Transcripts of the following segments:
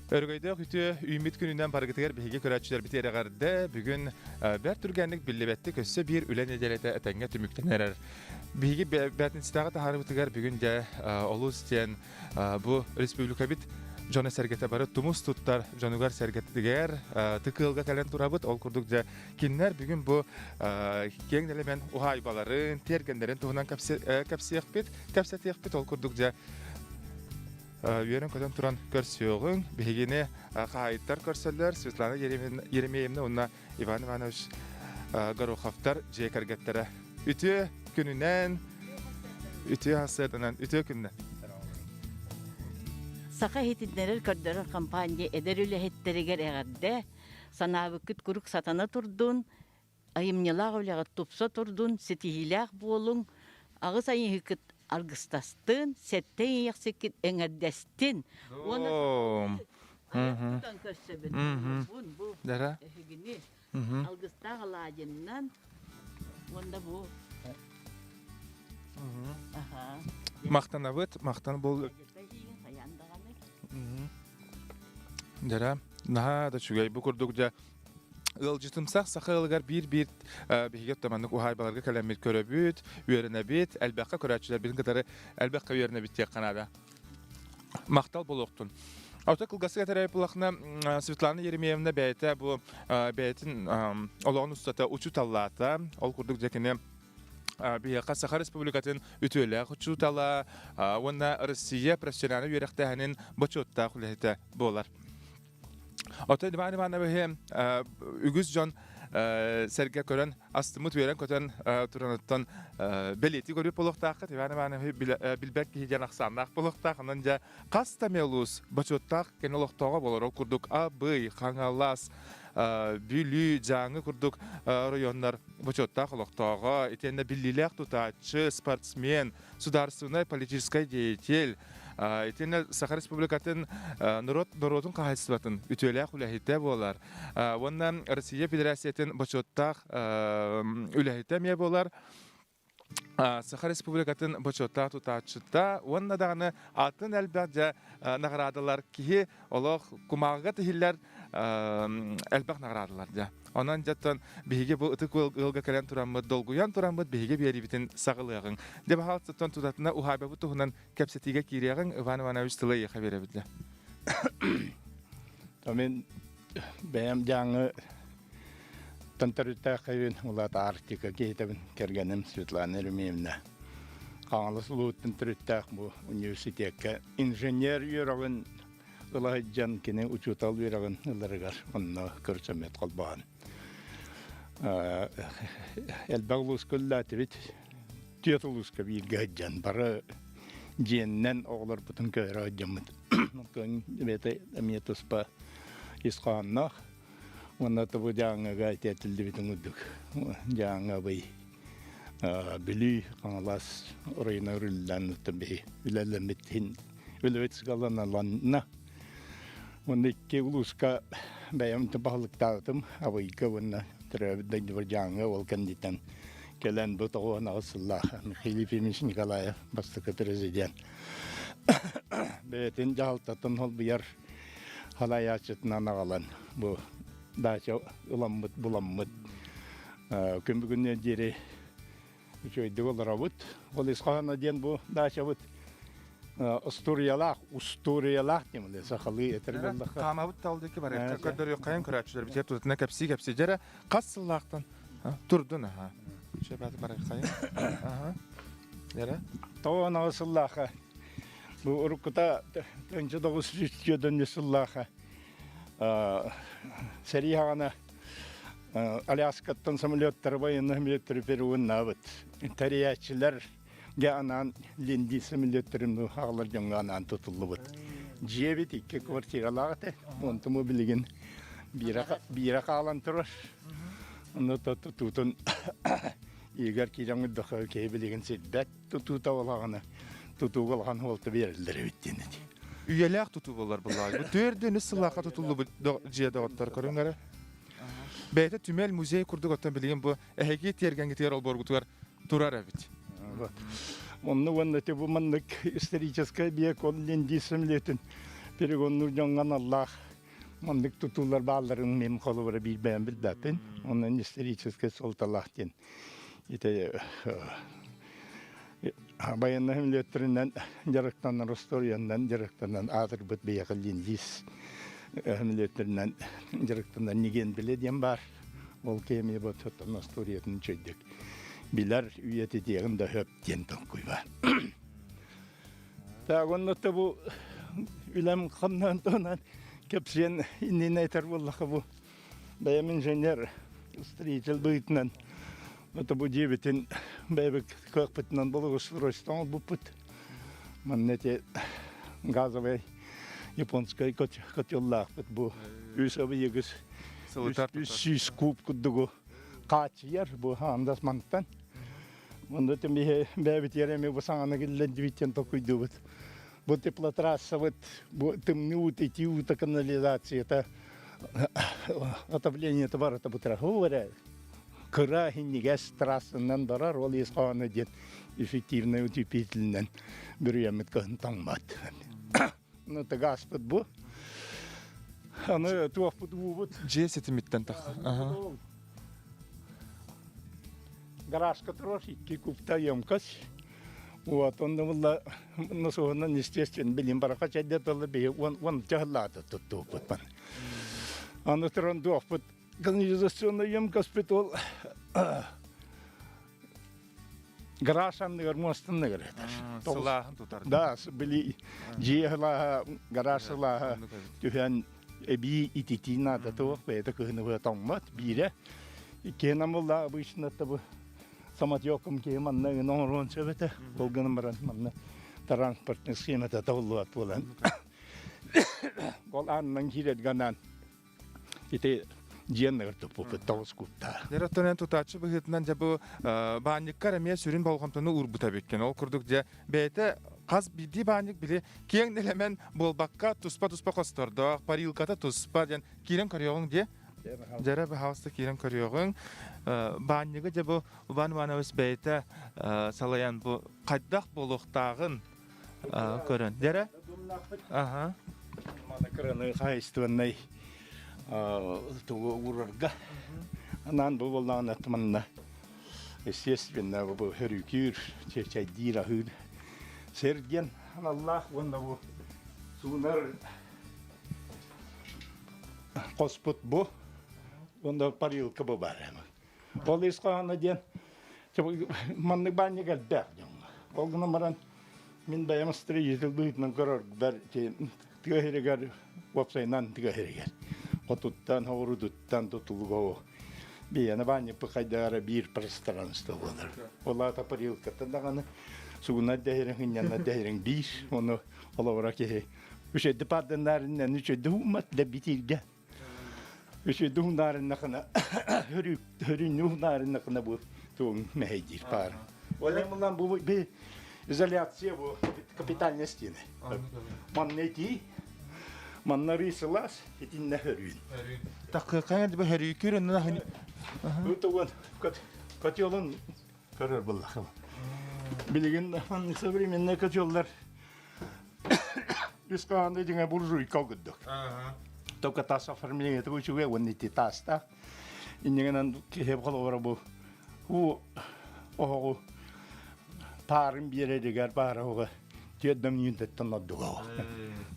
Өрөгөйдөөх үтүө үүммүт күнүнэн барыгытыгар биһиги көрөөччүлэрбитигэр эҕэрдэ. Бүгүн бэрт түргэнник биллибэттик өссө биир үлэ нэдиэлэтэ этэҥҥэ түмүктэнэн эрэр. Биһиги бээтинситээҕи таһаарыыбытыгар бүгүн дьэ олус диэн бу республикабыт дьоно-сэргэтэ бары тумус туттар дьонугар-сэргэтигэр тыкыалга кэлэн турабыт. Ол курдук дьэ кинилэр бүгүн бу киэҥ нэлэмэн уһаайбаларын, тиэргэннэрин туһунан кэпсиэхпит, кэпсэтиэхпит. Ол курдук дьэ үөрэн-көтөн туран көрсүөҕүҥ. Биһигини хаһаайыттар көрсөллөр Светлана Еремеевна уонна Иван Иванович Гороховтар дьиэ кэргэттэрэ. Үтүө күнүнэн, үтүө сарсыарданан, үтүө күннэ. Саха иһитиннэрэр көрдөрөр компания эдэр үлэһиттэригэр эҕэрдэ, санаабыккыт куруук сатана турдун, айымньылаах үлэҕит тупса турдун, ситиһиилээх буолуҥ, аҕыс айыыһыккыт аргыстастын, сэттэ иэйэхсиккит эҥэрдэстин уонна тутан көрсөбүн бу эһигини алгыстаах алаадьыннан уонна бу Махтанабыт, махтан бол. Дара, наһаа да үчүгэй бу курдук дьэ Ыалдьытымсах саха ыалыгар биир-биир биһиги оттоманнык уһаайбаларга кэлэммит көрөбүт, үөрэнэбит, элбэххэ көрөөччүлэрбитин кытары элбэххэ үөрэнэбит диэххэ наада. Махтал буолуохтун. Ото кылгасык этэрэй булахна Светлана Еремеевна бэйэтэ бу бэйэтин олоҕун устата учууталлаата. Ол курдук дьэ кини биһиэхэ Саха Республикатын үтүөлээх учуутала уонна Россия профессиональнай үөрэхтээһинин бочуоттаах үлэһитэ буолар. Оттон Иван Ивановиһы үгүс дьон сэргэ көрөн астыммыт үөрэн-көтөн тураныттан бэлиэтии көрүө буолуохтааххыт. Иван Ивановиһы билбэт киһи диэн ахсааннаах буолуохтаах. Онон дьэ хас да мелус бочуоттаах кини олохтооҕо буолар. Ол курдук Абый, Хаҥалас, Бүлүү, Дьааҥы курдук оройуоннар бочуоттаах олохтооҕо, итиэннэ биллиилээх тутааччы, спортсмен, судаарственнай политическай деятель, Итиэннэ Саха Республикатын норуот норуотун хаһаайыстыбатын үтүөлээх үлэһитэ буолар. Уонна Россия Федерациятын бочуоттаах үлэһитэ эмиэ буолар. Саха Республикатын бочуоттаах тутааччыта уонна даҕаны атын элбэх дьэ наҕараадалар киһи олох кумааҕыга тиһиллэр элбэх наҕараадалар дьэ. Онон дьэттэн биһиги бу ытык ыалга кэлэн тураммыт, долгуйан тураммыт биһиги биэриибитин саҕалыаҕыҥ. Дьэ баһаалыстаттан тутатына уһаайбабыт туһунан кэпсэтиигэ киириэҕиҥ, Иван Иванович тылы эйиэхэ биэрэбит дьэ. Мин бэйэм дьааҥы тантарыттаах улаата Арктика киһитэбин кэргэним Светлана Еремеевна. Хаҥалас улууттан төрүттээх бу университекка инженер үөрэҕин ыла сылдьан кини учуутал үөрэҕин ыларыгар онно көрсөммөт холбоон элбэх улууска үлэлээтибит түөрт улууска бииргэ сылдьан бары дьиэннэн оҕолорбутун көһөрө сылдьаммыт оттон бэйэтэ эмиэ туспа ис хоһоонноох уонна тобу дьааҥыга итиэтиллибитин курдук дьааҥы абый Бүлүү Хаҥалас оройуна үрүллэн оттон биһи үлэлэммит иһин үлэбит сыгаланаланна. Уонна икки улууска бэйэм баһылыктаабытым Абыйга уонна төрөөбүт дойдубар Дьааҥыга ол кэнниттэн кэлэн бу 98 сыллаах Михаил Ефимович Николаев бастакы президент бэйэтин дьаһалтатын холбуйар халайааччытынан аҕалан бу даача ыламмыт буламмыт күн бүгүнү диэри үчүгэйдик олоробут. Ол ис хоһооно диэн бу даачабыт устуоруйалаах, устуоруйалаах диэн сахалыы этэр буоллахха. Хаамабыт талдыки барыахха көрдөрүөххэйин көрөөччүлэр битиэр тутатына кэпсии кэпсии дьэрэ хас сыллаахтан турдун аха. Шөбәт барыаххайын. Аха. Дьэрэ. Тоҕо сыллааха бу уруккута 1904 сыллааха сэрии хаҕана Аляскаттан самолеттары военный самолеттары переводнаабыт. Тэрийээччилэр гэ анаан Линди самолеттарын аҕалар дьоҥҥо анаан тутуллубут. Дьиэбит икки квартиралаах этэ. Онтум билигин биирэ хаалан турар. Онно тутуутун иигэр киирэн көрдөххө киһи билигин сирбэт тутуута улаҕана тутууга улахан суолта биэрэллэр эбит диэн этии. Үйэлээх тутуу буолар буллаҕа. Бу төрдүн үс сыллаахха тутуллубут дьиэ доҕоттор көрүҥ эрэ. Бэйэтэ түмэл музей курдук оттон билигин бу эһиги тиэргэҥҥитигэр олбуоргутугар турар эбит. Онно уонна бу маннык историческай объект ол линдисм летин. Перегоннуур дьоҥҥо аналлаах маннык тутуулар баалларын мин холобура биир бэйэм билбэппин. Онон историческай суолталаах диэн ити байыаннай самолеттарынан дьарыктанар устуоруйанан дьарыктанан аатырбыт биһиэхэ ленд-лиз самолеттарынан дьарыктанар Нигиэн Билэ диэн баар. Ол кэми оттон остуоруйатын үчүгэйдик билэр үйэтитиэҕин да сөп диэн толкуй баар. Так, онно бу үлэм хамнаан туһунан кэпсиэн иннинэ этэр буоллахха бу бэйэм инженер, строитель быһыытынан это бу дьиэбитин бэйэбит кыахпытынан благоустройство оҥорбуппут. Манна эти газовый японскай котеллаахпыт бу үс абыйыгыс 300 куб курдугу хааччыйар бу андас мантан. Онно биһи бэйэбитигэр эмиэ бу саҥаны киллэрдибит толкуйдуубут. Бу теплотрассабыт, бу тымныы уут, итии уута канализацията, отоплениета барыта бу эрэ кыра иһинньигэс трассанан барар, ол ис хоһооно диэн эффективный утеплителинэн бүрүйэммит кыһын тоҥмот. Ну, гаспыт бу. Аны туохпут уубут. Дьиэ ситимиттэн тахса. Гаражка турар икки кубта емкость. Вот, он булла насоһунан естественно билин барака чайда тылы би он он чахлаата туттууппут бан. Аны туран туохпут канализационный емкость ол гараж анныгар муостанныгар этэр. Сылааһын тутар. Да, били дьиэ сылааһа, гараж сылааһа түһэн эбии ититии наада туох бэйэтэ кыһыны быһа тоҥмот биирэ. Иккиһин амылла обычно бу самотеком киһи манна гына оҥоруон сөп этэ. Ол гынан баран манна транспортный схемата табыллыбат буолан. Ол аанынан киирэргэ анаан ити дьиэн туппуппут тоҕус куттаа. Дьэ оттон тутааччы быһыытынан дьэ бу баанньыккар эмиэ сүрүн болҕомтону уурбута эбиккин. Ол курдук дьэ бэйэтэ хас биирдии баанньык били киэҥ нэлэмэн буолбакка туспа-туспа хостордоох, парилката туспа диэн киирэн көрүөҕүҥ диэ. Дьэрэ баһаалыста киирэн көрүөҕүҥ. Баанньыгы дьэ бу Иван Иванович бэйэтэ салайан бу хайдах буолуохтааҕын көрөн. Дьэрэ? Аха. Маны кыраны хаһайыстыбаннай тугу уурарга анаан бу буоллаҕына манна естественно бу хөрүкүүр, чэйдиир, аһыыр сир диэн аналлаах уонна бу суунар хоспут бу уонна парилка бу баар. Ол ис хоһооно диэн маннык баанньык элбэх дьоҥҥо. Ол гынан баран мин бэйэм строитель быһыытынан көрөрбөр тыа сиригэр уопсайынан тыа сиригэр хотуттан, оҕурудуттан тутулуга биһиэнэ баанньыкпыт хайдах эрэ биир пространство буолар. Ол аата парилкаттан даҕаны сугунар дэһириҥ, ынньанар дэһириҥ биир. Ону холобура киһи үчүгэйдик паарданнаарыннан үчүгэйдик ууммат да битииргэ. Үчүгэйдик уунаарыннахына хөрүннү уунаарыннахына бу тугун мэһэйдиир паар. Ол мулан бу изоляция бу капитальная стены. Манна итии, манна рыысылаас, итиннэ хөрүүн. Таккыакаҥа бу хөрүүкүр онно Бу тугун котелун көрөр буллахым. Билигин современный котеллар Үс хаһан дьиҥэ буржуйка курдук. Только тас оформление үчүгэй уонна ити таастаах. Иннигинэн киһи холобура бу уу оһоҕу паарын биэрэригэр баара оҕо түөрт мүнүүтэттэн ордуга.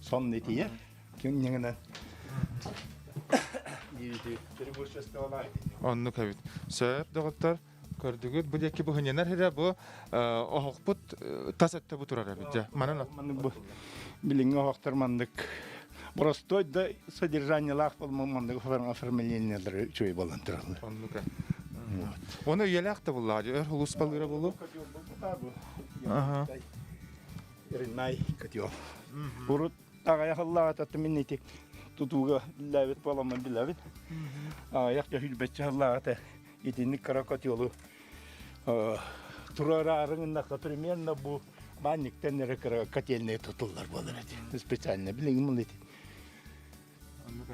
Сонно итийэр. Киннигинэн Оннук эбит. Сөп, доҕоттор. Көрдүгүт, бу диэки быһынньанар сирэ бу оһохпут тас өттө бу турар эбит дьэ. Манан Маннык бу билиҥҥи оһохтор маннык простой да содержаниелаах болмон маннык оформлениелары үчүгэй буолан тураллар. Оннук. Оны үйэлээх да буллаҕа өр улууспалыыра буолуо. Аха. Иринай котел. Урут аҕыйах ыллаҕата мин ити тутууга биллээбит буоламмын билэбин. Аҕыйах дьөһүлбэччэ ыллаҕата итинник кыра котелу туруораарын гыннахха примерно бу баанньыктан эрэ кыра котельная тутуллар буолар эти специально билигин ити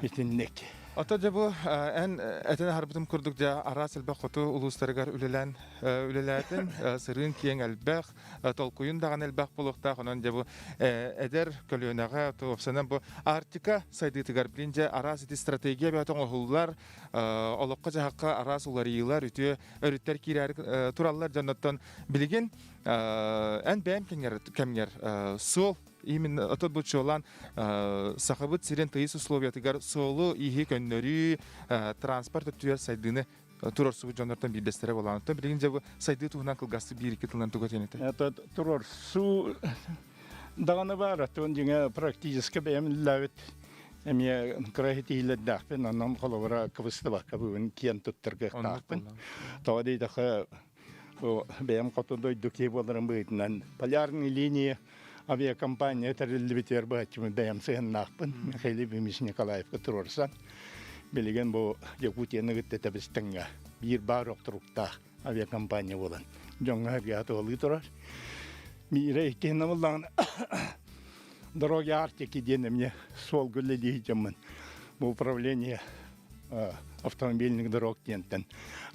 итинник. Ото дьэ бу эн этэн аһарбытым курдук дьэ араас элбэх хоту улуустарыгар үлэлээн үлэлээтин, сырыын киэҥ элбэх, толкуйун даҕаны элбэх буолуохтаах. Онон дьэ бу эдэр көлүөнэҕэ уопсайынан бу Арктика сайдыытыгар билин дьэ араас ити стратегия бөҕөтө оҥоһуллар, олоххо-дьаһахха араас уларыйыылар, үтүө өрүттэр киирээри тураллар дьонноттон билигин эн бэйэм кэмҥэр суол именно отут бу чуолаан Сахабыт сирин тыйыс условиятыгар суолу-ииһи көннөрүү, транспорт өттүгэр сайдыыны туруорсубут дьоннортон биирдэстэрэ буолан. Оттон билигин дьэ бу сайдыы туһунан кылгастык биир-икки тылынан тугу этиэн этэй? Это туруорсуу даҕаны баар, оттон дьиҥэ практически бэйэм үлэлээбит эмиэ кыра иһитиилэрдээхпин, онон холобура кыбыстыбакка бүгүн киэн туттар кыахтаахпын. Тоҕо диэтэххэ, Бу бэйэм хоту дойду киһи буоларым быһыытынан полярные линии авиакомпания тэриллибитигэр быһаччы бэйэм сыһыннаахпын Михаил Ефимович Николаевка туруорсан билигин бу Якутияны кытта тэбис-тэҥҥэ биир баар охторуктаах авиакомпания буолан дьоҥҥо сэргэҕэ туһалыы турар. Биирэ иккиһин ыллаҕына Дороги Арктики диэн эмиэ суолга үлэлии дьоммун бу управление автомобильных дорог диэнтэн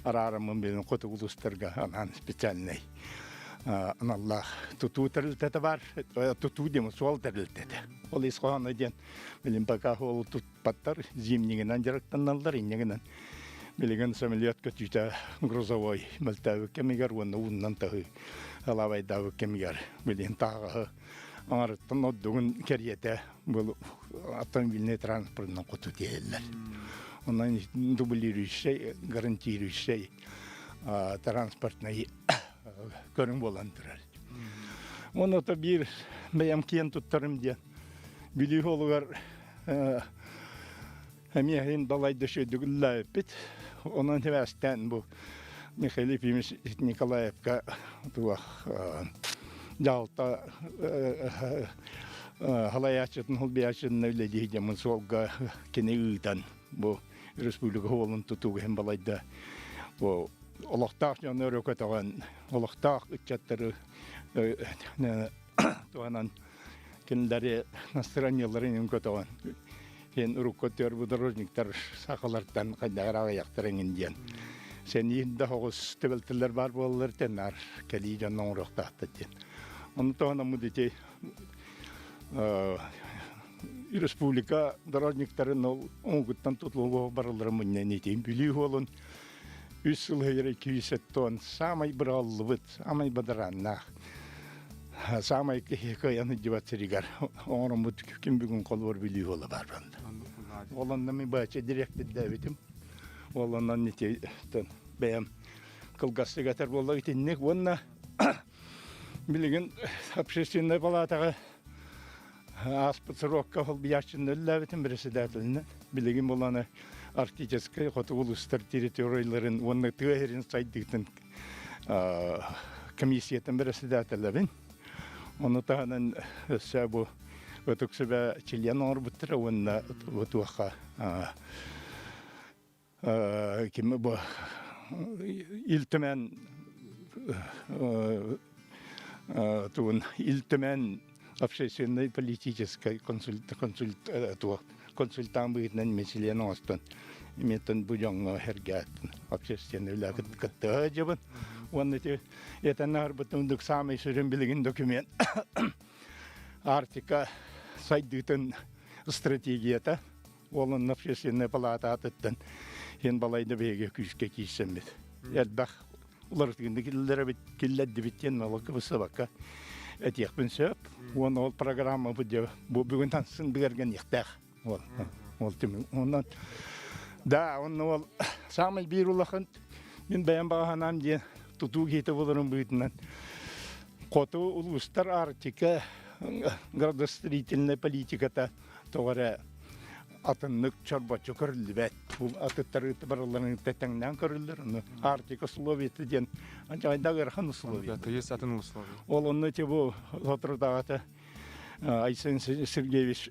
араараммын билин хотугу улуустарга анаан специальнай аналлаах тутуу тэрилтэтэ бар тутуу диэн суол тэрилтэтэ ол ис хоһооно диэн билин пока ол туппаттар зимнигинэн дьарыктаналлар иннигинэн билигин самолет көтүүтэ грузовой мөлтөөбүт кэмигэр уонна ууннан таһыы алаабайдаабыт кэмигэр билин тааҕаһы аҥарыттан ордугун кэриэтэ был автомобильный транспортынан хоту тиэйэллэр. Онон дублирующай, гарантирующай транспортный көрүҥ буолан турар. Онно то биир бэйэм киэн туттарым диэн Бүлүү холугар эмиэ иһин балайда шөйдүгүллээбиппит. Онон сибээстээн бу Михаил Ефимович Николаевка туох дьаһалта халайааччытын холбуйааччытын үлэлии дьаммын суолга кини ыытан бу республика уолун тутууга иһин балайда бу олохтоох дьону өрө көтөҕөн олохтоох ыччаттары туһанан кинилэри настроениеларын көтөҕөн Эн урукку өттүгэр дорожниктар сахалартан хайдаҕар аҕыйахтар эҥин диэн сэниин да соҕус түбэлтэлэр баар буолаллар тэннаар кэлии дьон оҥоруохтаахтар диэн. Ону туһанан ити республика дорожниктарын ол оҥугуттан тутулугу барылларын мунньан итин Бүлүү уолун үс сыл иһигэр 270 саамай быраҕыллыбыт, саамай бадарааннаах, саамай киһи кыайан сылдьыбат сиригэр оҥороммут ким бүгүн холбор Бүлүү уола баар банда. Ол онно мин бачча директордээбитим. Ол онон ити бэйэм кылгастык этэр буолла итинник уонна билигин общественнай палатаҕа Ааспыт срокка холбуйааччыны үллээбитим председателинэн. Билигин буланы Арктическай хотугу улуустар территорияларын уонна тыа сирин сайдыытын комиссиятын председателэбин. Ону таһынан өссө бу Ытык Сүбэ чилиэн оҥорбуттара уонна туохха ким бу Ил Түмэн тугун Ил Түмэн общественной политическай консультант быһыытынан мин оҥостон имиэттэн бу дьоҥҥо эргээттин общественный үлэ кытта дьыбын уонна ити этэн аһарбытым самый сүрүн билигин документ Арктика сайдыытын стратегията Уолунна общественная палата аатыттан иһин балайда биһиги күүскэ киирсэммит. Элбэх уларытыыны киллэрэбит, киллэрдибит диэн налогка быстыбакка этиэхпин сөп. Уонна ол программа бу бу бүгүн тансын бигэргэниэхтээх. Ол ол түмүк. Онон да, онно ол самый биир улахан мин бэйэм баҕа диэн тутуу киһитэ буоларым быһыытынан хоту улуустар Арктика градостроительная политиката тоҕо эрэ атыннык чорбоччу көрүллүбэт. Бу атыттары барыларын тэҥнээн көрүллэр. Ону Арктика условията диэн анчайда ыарахан условия. Тыйыс атын условия. Ол онно те бу соторутааҕыта Айсен Сергеевич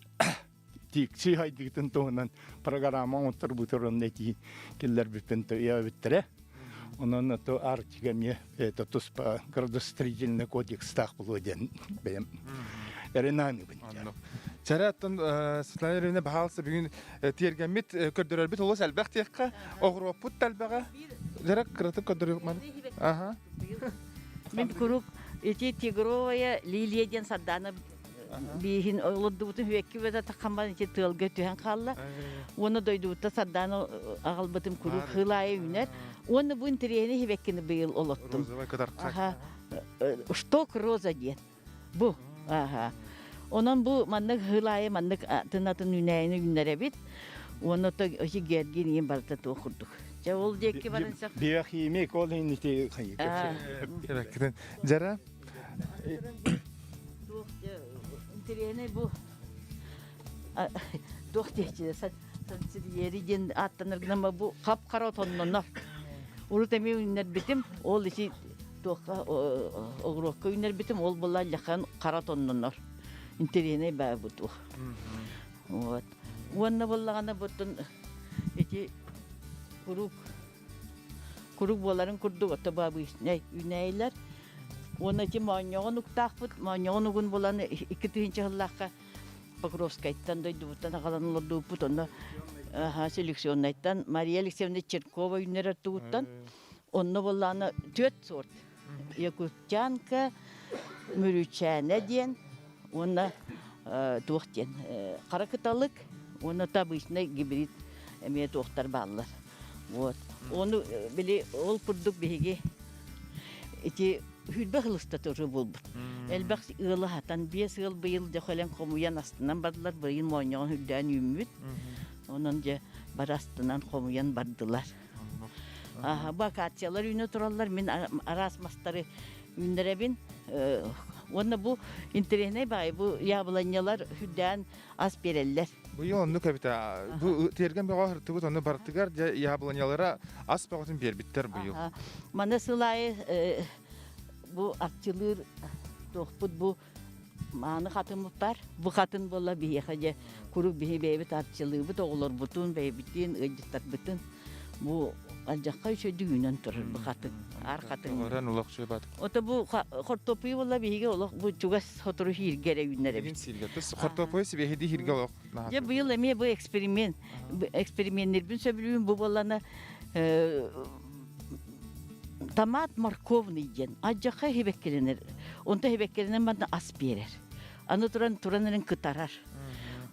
тикси хайдыытын туһунан программа оҥотторбутун этии киллэрбиппин өйөөбүттэрэ. Онон то Арктика эмиэ это туспа градостроительный кодекстаах буолуо диэн бэйэм эрэнээнибин. Чэрэ оттон Светлана Юрьевна баһаалыста бүгүн тиэргэммит көрдөрөрбүт олус элбэх диэххэ, оҕуруоппут да элбэҕэ. Дьэрэ кыратык көрдөрүөх маны. Аха. Мин куруук ити тигровая лилия диэн сардаана бииһин олордубутун үөкки бөтө таххамман ити тыалга түһэн хаалла. Уонна дойдубутта сардаана аҕалбытым куруук хылаайы үүнэр. Уонна бу интэриэһини хибэккини быйыл олоттум. Розовай кытархай. Аха. Шток роза диэн. Бу. Аха. Онон бу маннык хылаайы маннык атын-атын үүнээйини үүннэрэбит. Уонна то ити гергин иин барыта туох курдук. Дьэ ол диэки баран сах. Биохимик ол иннити Хибэккитин. Дьара Туох интэриэһинэй бу туох диэччи сансибиери диэн ааттанар гынан бу хап-хара отоннонор. Урут эмиэ үүннэрбитим, ол ити туохха оҕуруокка үүннэрбитим, ол була лахан хара отоннонор. Интэриэһинэй баа бу туох. Вот. Уонна буоллаҕына буттун ити куруук куруук буоларын курдук ото бабыычнай үүнээйилэр. Уонна ити моонньоҕон уктаахпыт, моонньоҕон угун булан 2000 сыллаахха Покровскайтан дойдубуттан аҕалан олордубуппут, онно селекционнайтан Мария Алексеевна Черкова үүннэрэр тугуттан онно буоллаҕына түөрт сорт якутянка, мүрүчээнэ диэн уонна туох диэн хара кыталык уонна обычный гибрид эмиэ туохтар бааллар. Вот. Ону били ол курдук биһиги ити хүрбэ хылыста тоже буолбут. Элбэх ыалы хатан биэс ыал быйыл дьэ кэлэн хомуйан астынан бардылар, быйыл моонньоҕон үрдээн үүммүт. Онон дьэ бары астынан хомуйан бардылар. Аха, бу акациялар үүнэ тураллар, мин араас мастары үүннэрэбин. Уонна бу интэриэһинэй баҕайы бу яблонялар үрдээн ас биэрэллэр. Быйыл оннук эбит. Бу тиэргэн бөҕө аһыртыбыт, онно барытыгар дьэ яблонялара ас бөҕөтүн биэрбиттэр быйыл. Маны сыл аайы бу арчылыыр туохпут бу мааны хатыммыт бар. Бу хатын буолла биһиэхэ дьэ куруук биһи бэйэбит арчылыыбыт, оҕолорбутун, бэйэбитин, ыалдьыттарбытын бу алдьахха үчүгэйдик үүнэн турар бу хатын, аар хатын. Орон олох чугас. Ото бу хортуоппуйу буолла биһиги олох бу чугас сотору хииргэ эрэ үүннэр эбит. Сиргэ. Хортуоппуйу сибиэһидии хииргэ олох. Дьэ быйыл эмиэ бу эксперимент эксперименнирбин сөбүлүүбүн бу буоллана томат морковный диэн адьаха хибэккилэнэр. Онто хибэккилэнэн манна ас биэрэр. Аны туран туран эрэн кытарар.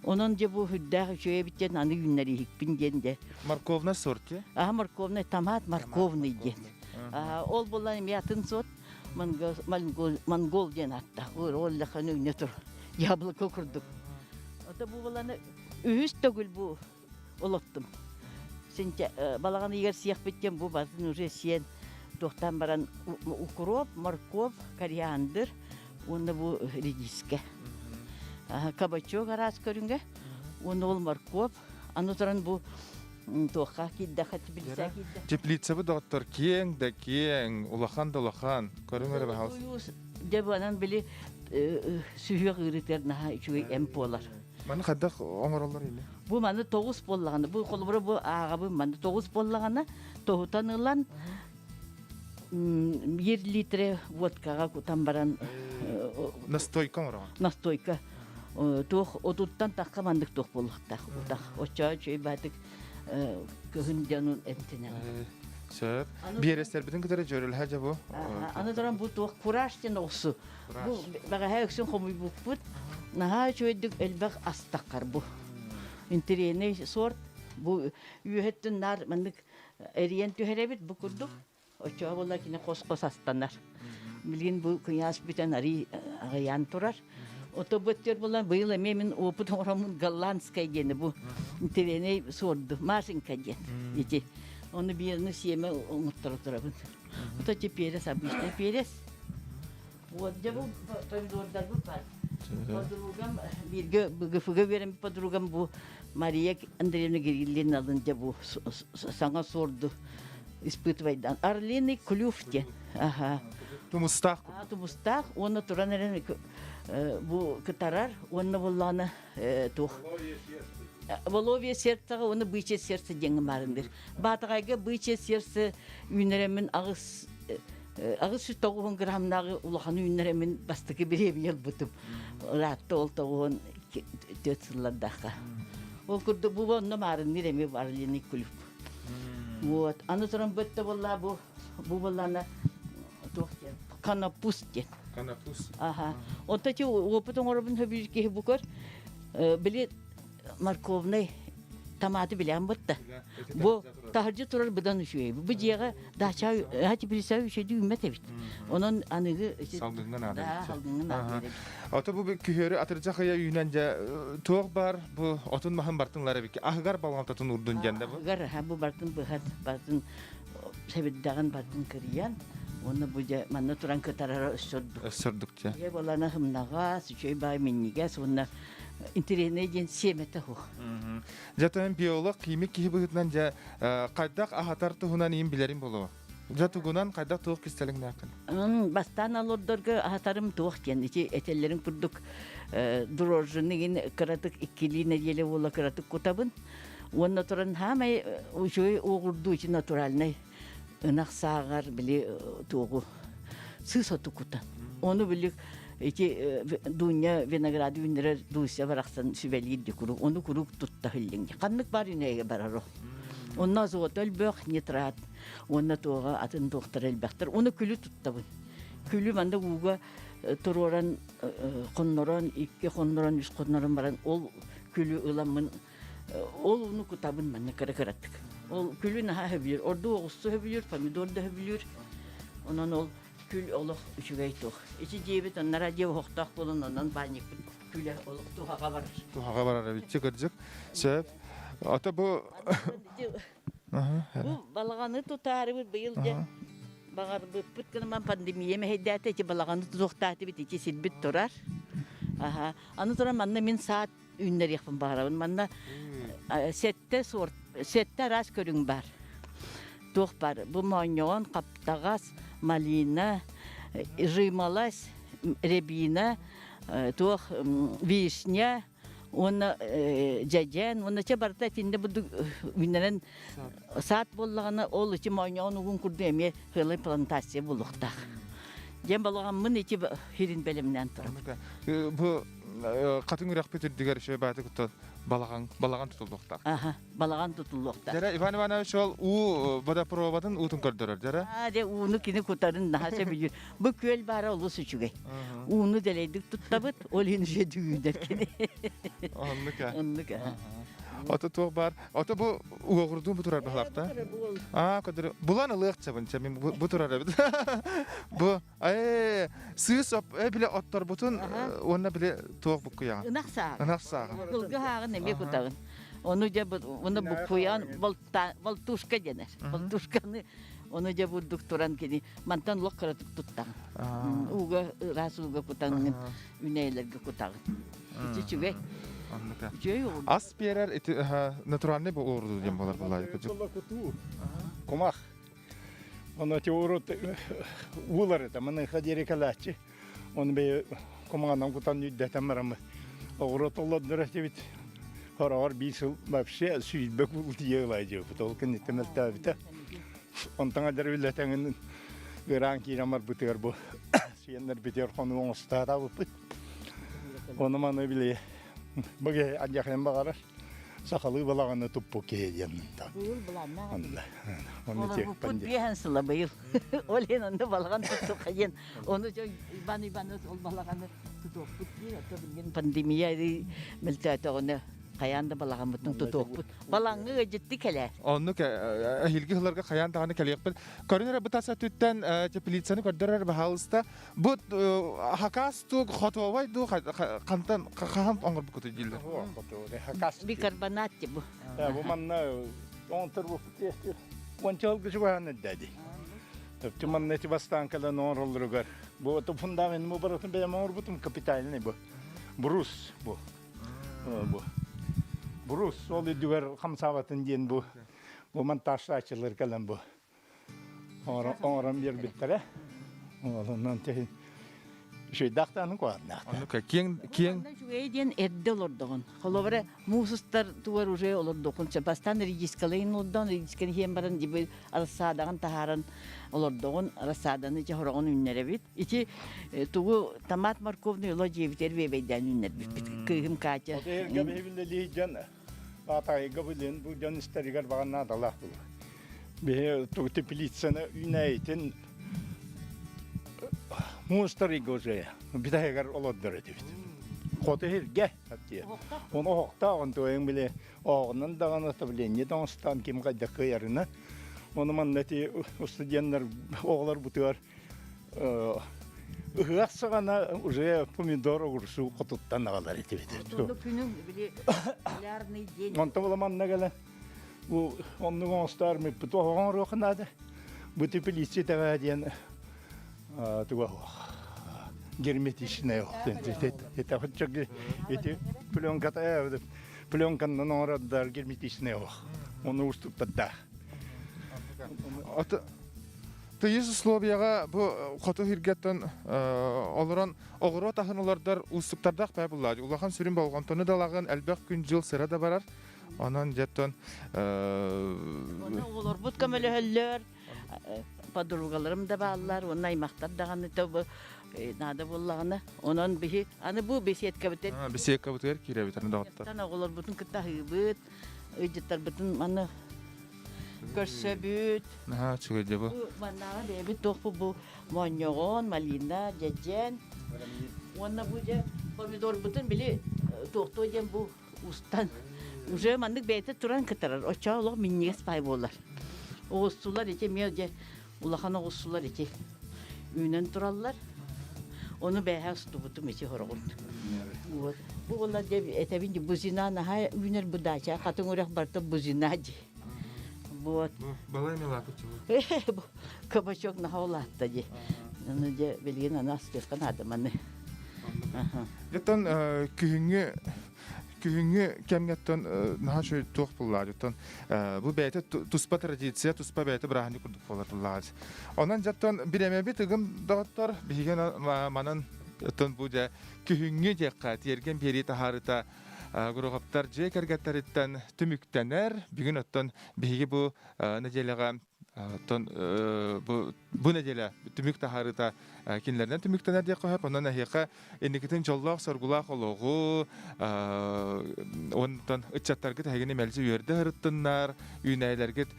Онон дьэ бу үрдээх үчүгэй эбит диэн аны үүннэрииһикпин диэн дьэ. Морковный сорт дии? Аха морковный, томат морковный диэн. Ол буолан эмиэ атын сорт монгол, монгол диэн ааттаах. Ол лахан үүнэ тур. Яблоко курдук. Ото бу буолан үһүс төгүл бу олоттум. Синчэ балаҕан ыйыгар сиэхпит диэн бу батын уже сиэн туохтаан баран укроп, морковь, кориандр уонна бу редискэ. Кабачок араас көрүҥэ уонна ол морковь. Аны туран бу туохха киирдэххэ теплица киирдэ. Теплицабыт доҕоттор киэҥ да киэҥ, улахан да улахан. Көрүҥ эрэ баһаалыста. Дьэ бу анан били сүһүөх ыарыытыгар наһаа үчүгэй эмп буолар. Маны хайдах оҥороллор или? Бу маны тоҕус буоллаҕына, бу холобура бу ааҕабын маны тоҕус буоллаҕына, тоһутан ылан биир литре водкаҕа кутан баран Настойка оҥороҕун? Настойка. Туох отуттан тахха маннык туох буолуохтаах утах. Оччоҕо үчүгэй баатык кыһын дьонун эмтэнэр. Сөп. Биэрэстэрбитин кытары дьөрүлһэ дьэ бу. Аны туран бу туох кураж диэн оҕусу. Бу бэҕэһээ үксүн хомуйбуппут. Наһаа үчүгэйдик элбэх астаххар бу. Интэриэһинэй сорт. Бу үөһэттэн наар маннык эрийэн түһэрэбит бу курдук. Оччоҕо буолла кини хос-хос астанар. Билигин бу кыйаас бүтэн арый аҕыйаан турар. Ото бөттөр буолан быйыл эмиэ мин опыт оҥороммун голландскай диэни бу интэриэһинэй суорду Машенька диэн ити. Ону биирни сиэмэ оҥотторо турабын. Ото ити перец обычный перец. Вот дьэ бу помидордарбыт бар. Подругам бииргэ БГФ-га үөрэммит подругам бу Мария Андреевна Кириллиналын дьэ бу саҥа суорду испытывайдан. Орлиный клюв диэн. Аха. Тумустаах. Тумустаах уонна туран эрэн бу кытарар уонна буоллаҕына туох Воловье сердцеҕа уонна бычье сердце диэҥҥэ маарындыр. Баатаҕайга бычье сердце үүнэрэммин аҕыс 890 граммнааҕы улахан үүннэрэммин бастакы бириэмийэ ылбытым. Ыраатта ол тоҕуһун. Түөрт сыллардаахха. Ол курдук бу онно маарынныыр эмиэ Орлиный клуб. Вот. Аны туран бөттө буолла бу бу буоллаана туох диэн канапус диэн. Канапус. Аха. Онто ти опыт оҥоробун хөбүлүүр киһи бу көр. Били морковный томаты билэн бытта. Бу таһырдьа турар быдан үчүгэй. Бу дьиэҕэ дача теплица үчүгэйдик үүммэт эбит. Онон аныгы салгыҥҥа наада Да, салгыҥҥа наада эбит. Ото бу күһүөрү атырдьах ыйа үүнэн дьэ туох бар бу отун маһын бартын ылар эбикки. Аһыгар болҕомтотун урдун диэн да бу. Аһыгар бу бартын быһат бартын сэбирдэҕин бартын кырыйан уонна бу дьэ манна туран кытарара өссөрдүк. Өссөрдүк дьэ. Дьэ балана хымнаҕас, үчүгэй баай минньигэс уонна интэриэһинэй диэн сиэмэтэ суох. Дьэ тойон биолог, химик киһи быһыытынан дьэ хайдах аһатар туһунан иин билэрим буолуо. Дьэ тугунан хайдах туох кистэлэҥнээххин? Бастаан олордорго аһатарым туох диэн ити этэллэрин курдук дрожжины кыратык иккилии нэдиэлэ буола кыратык кутабын. Уонна туран хаамай үчүгэй уоҕурдуу ити натуральнай ынах сааҕар били туоҕу сыыс оту кутан. Ону били ити Дуня винограды үүннэрэр Дуся барахсан сүбэлиир ди куруук. Ону куруук тутта сылдьыҥ. Ханнык бар үнэйгэ барар ол. Онно азот өлбөх, нитрат, уонна туоҕа атын туохтар элбэхтэр. Ону күлү туттабын. Күлү манна ууга туруоран хоннорон, икки хоннорон, үс хоннорон баран ол күлү ыламмын ол ууну кутабын манна кыра-кыратык. Ол күлү наһаа сөбүлүүр. Ордук оҕурсу сөбүлүүр, помидор да сөбүлүүр. Онон ол күл олох үчүгэй туох. Ити дьиэбит аннара дьиэ оһохтоох буолан онон баанньыкпыт күлэ олох туһаҕа барар. Туһаҕа барар эбит кырдьык. Сөп. Ото бу Бу балаҕаны тутаарыбыт быйыл дьэ баҕарбыппыт гынан пандемия мэһэйдээтэ ити балаҕаны тутуохтаатыбыт ити сирбит турар. Аха. Аны туран манна мин саат үүннэриэхпин баҕарабын. Манна сэттэ сорт, сэттэ араас көрүҥ бар. Туох бар? Бу моонньоҕон, хаптаҕас, малина, жимолость, рябина, туох вишня, уонна дьэдьэн, уонна чэ барыта итиннэ бурдук үүннэрэн саат буоллаҕына, ол ити моонньоҕон угун курдук эмиэ сыалай плантация буолуохтаах. Диэн балаҕаммын ити хирин бэлэмнээн турабын. Бу хатыҥ үрэхпит үрдүгэр үчүгэй бааты кытта балаҕан балаҕан тутуллуохтаах. Аха, балаҕан тутуллуохтаах. Дьэрэ Иван Иванович ол уу водопроводын уутун көрдөрөр дьэрэ. Аа, дьэ ууну кини кутарын наһаа сөбүлүүр. Бу күөл баара олус үчүгэй. Ууну дэлэйдик туттабыт, ол иһин үчүгэй үүнэр кини. Оннук ээ. Оннук ээ. Ото туох баар? Ото бу уоҕурдуу бу турар баһылаахта. Аа, көдөрү булан ылыахчабын чэ мин бу турар эбит. Бу Ээ, сыыс били отторбутун уонна били туох буккуйаҕын? Ынах сааҕын. Ынах сааҕын. Кылгы һааҕын эмиэ кутаҕын. Ону дьэ ону буккуйан болтушка дэнэр. Болтушканы ону дьэ бурдук туран кини мантан лох кыратык туттаҕын. Ууга ыраас ууга кутаҥҥын үнэйлэргэ кутаҕын. Ити үчүгэй. Үчүгэй угу. Ас биэрэр ити натуральный бу уурду диэн болар буллаа. Кумах. Ону ити урут уулар этэ, маныаха диэри кэлээччи. Ону бэйэ кумаҕанан кутан үрдэтэн бараммыт. Оҕуруот олордор этибит. Хороҕор биир сыл вообще сүүрбэ куул тиийэ ылай диэбит. Ол кэнниттэн мөлтөөбүтэ. Онтон адьар үллэтэҥин ыраан киирэн барбытыгар бу сиэннэрбитигэр хонуу оҥостаатаабыппыт. Ону маны били бу киһи адьахайын баҕарар. Сахалыы балаҕаны туппут киһи диэн Быйыл былааннаах. Олорбуппут биэһэн сыла быйыл. Ол иһин онно балаҕан туттуохха диэн ону Иван Иванович ол балаҕаны тутуохпут диир. Ото билигин пандемия мөлтөөтөҕүнэ хайаан да балаҕаммытын тутуохпут. Балаҥҥа ыалдьытты кэлээр. Оннук эһиилги сылларга хайаан даҕаны кэлиэхпит. Көрүн эрэ бу тас өттүттэн теплицаны көрдөрөр баһаалыста. Бу хакас дуу, хотуобай дуу хантан хаһан оҥорбуккутуй дииллэр. Хакас. Бикарбонат бу. Бу манна оҥтор бу уонча сылгы чугаһаан эрдээди. Төптү манна ити бастаан кэлэн оҥороллоругар бу фундамент бу барытын бэйэм оҥорбутум капитальный бу. Брус бу. Бу. Брус ол үрдүгэр хамсаабатын диэн бу бу монтажтааччылар кэлэн бу оҥорон биэрбиттэрэ. Онон тэһин Үчүгэйдээх куһаҕаннаах. Оннук киэҥ киэҥ Үчүгэй диэн эрдэ олордоҕун. Холобура, муус устар тугар уже олордохун сөп. Бастаан редискалайын олордоон, редисканы иһэн баран дибы рассадаҕын таһааран олордоҕун, рассаданы ичи хороҕун үннэрэбит. Ити тугу томат морковный оло дьиэбитигэр биэбэйдээн үннэрбиппит. Кыыһым Катя. Отыһырга биһибиллэлии дьон Атайга билин бу дьон истэригэр баҕан наадалаах буолар. Биһи тугу теплицаны үүнээйитин муустарыйга уже бүтэһигэр олордор этибит. Хоту иһиргэ Оны оһохтоох туойун били оҕунан даҕаны отопление тоҥустаан ким хайдах кыайарына. Ону манна ити студеннар оҕолор бутугар ыһыах саҕана уже помидор огурсу хотуттан аҕалар этибит. Күнүн били популярный день. Онтон була манна кэлэн бу оннук оҥостоор мүппүт оһоҕон оруох наада. Бу теплица тэҕэ диэн туга герметичная эти пленката пленканнан оҥорордар герметичная ох ону уступпаттаах. Тыйыс условияҕа бу хоту сиргэттэн олорон оҕуруот аһын олордор уустуктардаах баа буллаа. Улахан сүрүн болҕомтону да ылаҕын, элбэх күн-дьыл сыра да барар. Онон дьэттон Оны оҕолорбут көмөлөһөллөр, подругаларым да бааллар, уонна аймахтар даҕаны тобу наада буоллаҕына. Онон биһи аны бу беседкабытын беседкабытыгар киирэбит аны доҕоттор. Оҕолорбутун кытта аһыыбыт, ыйдьыттарбытын маны көрсөбүт. Наһаа үчүгэй дьэ бу. Маннааҕы бэйэбит туохпут бу моонньоҕон, малина, дьэдьэн. Уонна бу дьэ помидорбутун били туохтуо диэн бу устан уже маннык бэйэтэ туран кытарар. Оччоҕо олох минньигэс паай буолар. Оҕустулар ити эмиэ дьэ улахан оҕустулар ити үүнэн тураллар. Ону бээһэ устубутум ити хороҕун. Вот. Бу буолла дьэ этэбин бузина наһаа үүнэр бу дача хатыҥ үрэх барыта бузина дии. Вот. Балай милапычы. Кабачок наһаа улаатта дии. Аны дьэ билигин аны астыахха наада маны. Оттон күһүҥҥү күһүҥҥү кэмҥэ оттон наһаа үчүгэй туох буллаҕа оттон бу бэйэтэ туспа традиция туспа бэйэтэ бырааһынньык курдук буолар буллаҕа онон дьэ бириэмэбит ыгым доҕоттор биһиги манан оттон бу дьэ күһүҥҥү диэххэ тиэргэн биэрии таһаарыыта Гуруховтар дьиэ кэргэттэриттэн түмүктэнэр бүгүн оттон биһиги бу нэдиэлэҕэ Оттон бу бу нэдиэлэ түмүк таһаарыыта кинилэринэн түмүктэнэр диэххэ сөп. Онон эһиэхэ инникитин дьоллоох-соргулаах олоҕу, онтон ыччаттаргыт эһигини мэлдьи үөрдэ сырыттыннар, үүнээйилэргит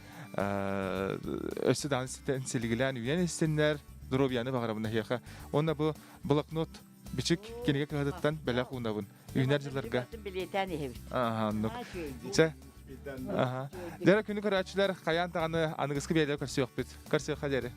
өссө даҕаны ситэн силигилээн үүнэн истиннэр, доруобуйаны баҕарабын эһиэхэ. Уонна бу блокнот бичик кинигэ кыһатыттан бэлэх уунабын. Үүнэр дьылларга. Билиэтээн иһэбит. Аха, оннук. Чэ. Аха. Дьэ, күнү көрөөччүлэр хайаан даҕаны аныгыскы биэрэ көрсүөхпүт. Көрсүөххэ диэри.